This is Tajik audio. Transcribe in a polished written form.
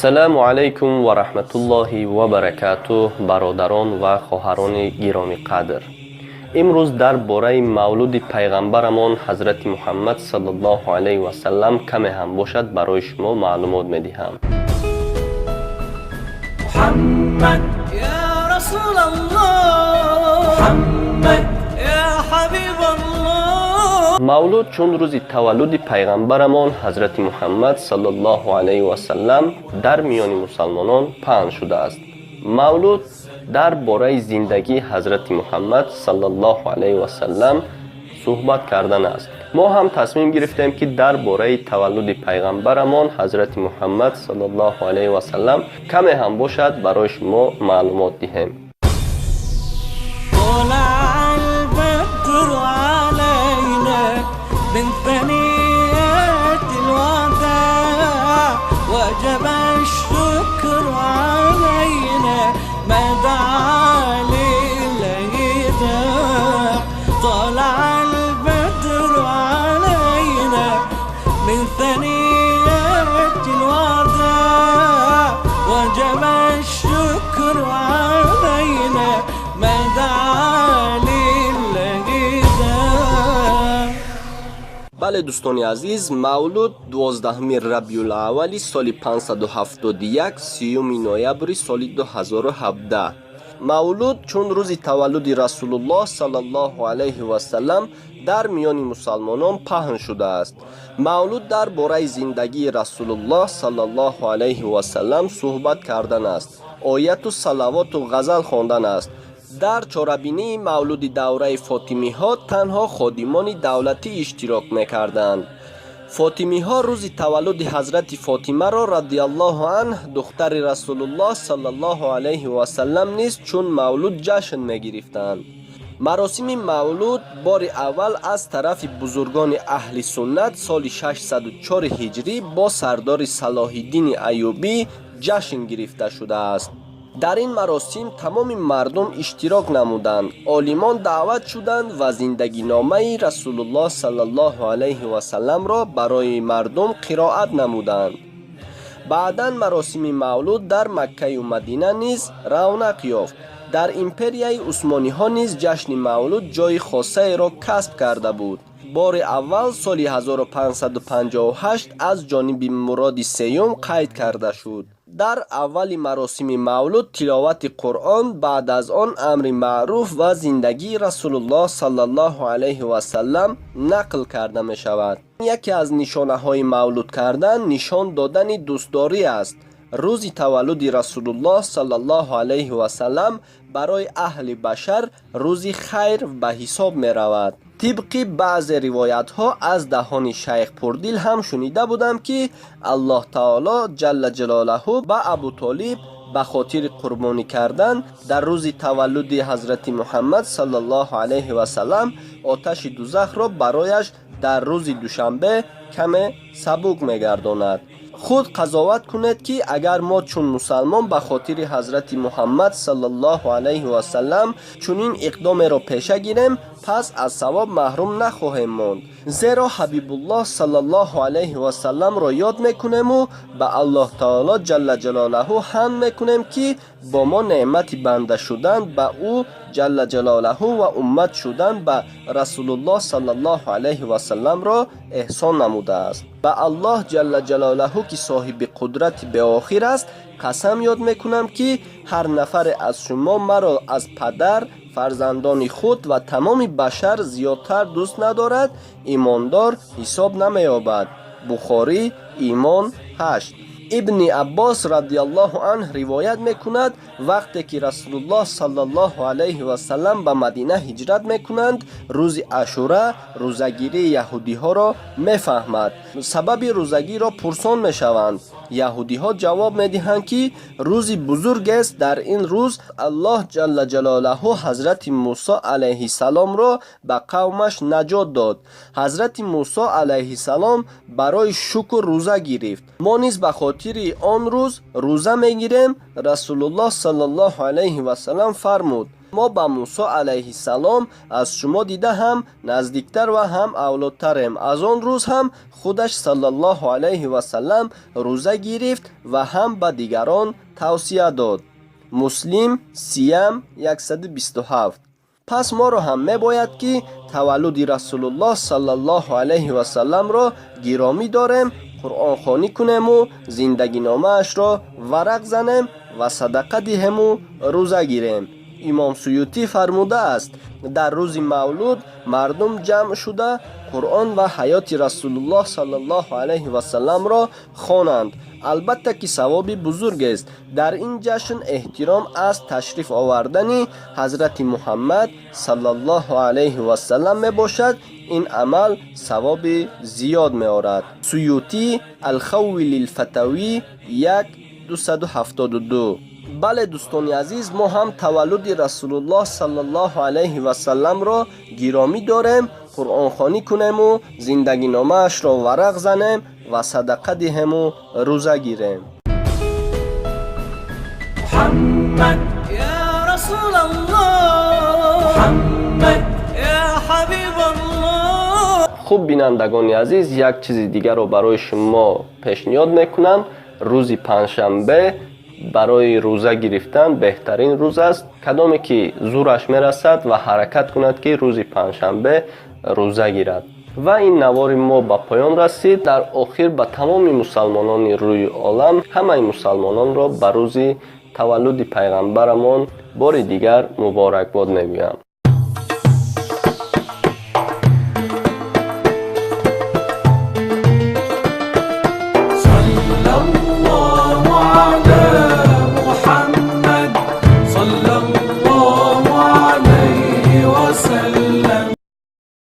Ассалому алайкум ва раҳматуллоҳи ва баракатуҳ, бародарон ва хоҳарони гиромиқадр. Имрӯз дар бораи мавлуди пайғамбарамон ҳазрати Муҳаммад саллаллоҳу алайҳи васаллам каме ҳам бошад барои шумо маълумот медиҳам. محمد يا رسول الله، محمد يا حبيب الله. Мавлуд чун рӯзи таваллуди пайғамбарамон ҳазрати Муҳаммад саллаллоҳу алайҳи васаллам дар миёни мусалмонон паҳн шудааст. Мавлуд дар бораи зиндагии ҳазрати Муҳаммад саллаллоҳу алайҳи васаллам суҳбат кардан аст. Мо ҳам тасмим гирифтем, ки дар бораи таваллуди пайғамбарамон ҳазрати Муҳаммад саллаллоҳу алайҳи васаллам каме ҳам бошад барои шумо маълумот диҳем. طلع البدر علينا من ثنيات الوداع، وجب الشكر علينا ما دعا لله داع. طلع البدر علينا من ثنيات الوداع، وجب الشكر علينا ما دعا لله داع. Бале, дӯстони азиз, мавлуд 12 рабиулаввали соли 571, 30 ноябри соли 2017. Мавлуд чун рӯзи таваллуди Расулуллоҳ саллаллоҳу алайҳи васаллам дар миёни мусалмонон паҳн шудааст. Мавлуд дар бораи зиндагии Расулуллоҳ саллаллоҳу алайҳи васаллам суҳбат кардан аст, ояту салавоту ғазал хондан аст. Дар чорабинии мавлуди давраи фотимиҳо танҳо ходимони давлатӣ иштирок мекарданд. Фотимиҳо рӯзи таваллуди ҳазрати Фотимаро радиаллоҳу анҳ, духтари Расулуллоҳ саллаллоҳу алайҳи васаллам, низ чун мавлуд ҷашн мегирифтанд. Маросими мавлуд бори аввал аз тарафи бузургони аҳли суннат соли 604 ҳиҷрӣ бо сардори Салоҳиддини Аюбӣ ҷашн гирифта шудааст. Дар ин маросим тамоми мардум иштирок намуданд, олимон даъват шуданд ва зиндагиномаи Расулуллоҳ саллаллоҳу алайҳи васалламро барои мардум қироат намуданд. Баъдан маросими мавлуд дар Маккаю Мадина низ равнақ ёфт. Дар империяи усмониҳо низ ҷашни мавлуд ҷойи хосаеро касб карда буд. Бори аввал соли 1558 аз ҷониби Муроди Сеюм қайд карда шуд. Дар аввали маросими мавлуд тиловати Қуръон, баъд аз он амри маъруф ва зиндагии Расулуллоҳ саллаллоҳу алайҳи васаллам нақл карда мешавад. Яке аз нишонаҳои мавлуд кардан нишон додани дӯстдорӣ аст. Рӯзи таваллуди Расулуллоҳ саллаллоҳу алайҳи васаллам барои аҳли башар рӯзи хайр ба ҳисоб меравад. Тибқи баъзе ривоятҳо аз даҳони шайх Пурдил ҳам шунида будам, ки Аллоҳ таоло ҷалла ҷалолаҳу ба Абутолиб ба хотири қурбонӣ кардан дар рӯзи таваллуди ҳазрати Муҳаммад саллаллоҳу алайҳи васаллам оташи дузахро барояш дар рӯзи душанбе каме сабук мегардонад. Худ қазоват кунед, ки агар мо чун мусалмон ба хотири ҳазрати Муҳаммад саллаллоҳу алайҳи васаллам чунин иқдомеро пеша гирем, пас аз савоб маҳрум нахоҳем монд, зеро Ҳабибуллоҳ саллаллоҳу алайҳи васалламро ёд мекунему ба Аллоҳ таоло ҷалла ҷалолаҳу ҳамд мекунем, ки бо мо неъмати банда шудан ба ӯ ҷалла ҷалолаҳу ва уммат шудан ба Расулуллоҳ саллаллоҳу алайҳи васалламро эҳсон намудааст. Ба Аллоҳ ҷалла ҷалолаҳу, ки соҳиби қудрати беохир аст, қасам ёд мекунам, ки ҳар нафаре аз шумо маро аз падар, фарзандони худ ва тамоми башар зиёдтар дӯст надорад, имондор ҳисоб намеёбад. Бухорӣ, Имон 8. Ибни Аббос радиаллоҳу анҳ ривоят мекунад: вақте ки Расулуллоҳ саллаллоҳу алайҳи васаллам ба Мадина ҳиҷрат мекунанд, рӯзи Ашура рӯзагирии яҳудиҳоро мефаҳмад. Сабаби рӯзагиро пурсон мешаванд. Яҳудиҳо ҷавоб медиҳанд, ки рӯзи бузургест. Дар ин рӯз Аллоҳ ҷалла ҷалолаҳу ҳазрати Мусо алайҳиссаломро ба қавмаш наҷот дод. Ҳазрати Мусо алайҳиссалом барои шукр рӯза гирифт, мо низ ба хотири он рӯз рӯза мегирем. Расулуллоҳ саллаллоҳу алайҳи васаллам фармуд. Мо ба Мусо алайҳиссалом аз шумо дида ҳам наздиктар ва ҳам авлодтарем. Аз он рӯз ҳам худаш саллаллоҳу алайҳи васаллам рӯза гирифт ва ҳам ба дигарон тавсия дод. Муслим, Сиям, 127. Пас моро ҳам мебояд, ки таваллуди Расулуллоҳ саллаллоҳу алайҳи васалламро гиромӣ дорем, қуръонхонӣ кунему зиндагиномаашро варақ занем ва садақа диҳему рӯза гирем. Имом Суютӣ фармудааст: дар рӯзи мавлуд мардум ҷамъ шуда Қуръон ва ҳаёти Расулуллоҳ саллаллоҳу алайҳи васалламро хонанд, албатта ки савоби бузургест. Дар ин ҷашн эҳтиром аз ташриф овардани ҳазрати Муҳаммад саллаллоҳу алайҳи васаллам мебошад. Ин амал савоби зиёд меорад. Суютӣ, Алхавви лилфатавӣ, 1 272. Бале, дӯстони азиз, мо ҳам таваллуди Расулуллоҳ саллаллоҳу алайҳи васалламро гиромӣ дорем, қуръонхонӣ кунему зиндагиномаашро варақ занем ва садақа диҳему рӯза гирем. محمد يا رسول الله محمد يا حبيب الله Хуб, бинандагони азиз, як чизи дигарро барои шумо пешниҳод мекунам. Рӯзи панҷшанбе барои рӯза гирифтан беҳтарин рӯз аст. Кадоме ки зӯраш мерасад ва ҳаракат кунад, ки рӯзи панҷшанбе рӯза гирад. Ва ин навори мо ба поён расид. Дар охир ба тамоми мусалмонони рӯи олам, ҳамаи мусалмононро ба рӯзи таваллуди пайғамбарамон бори дигар муборакбод мегӯям.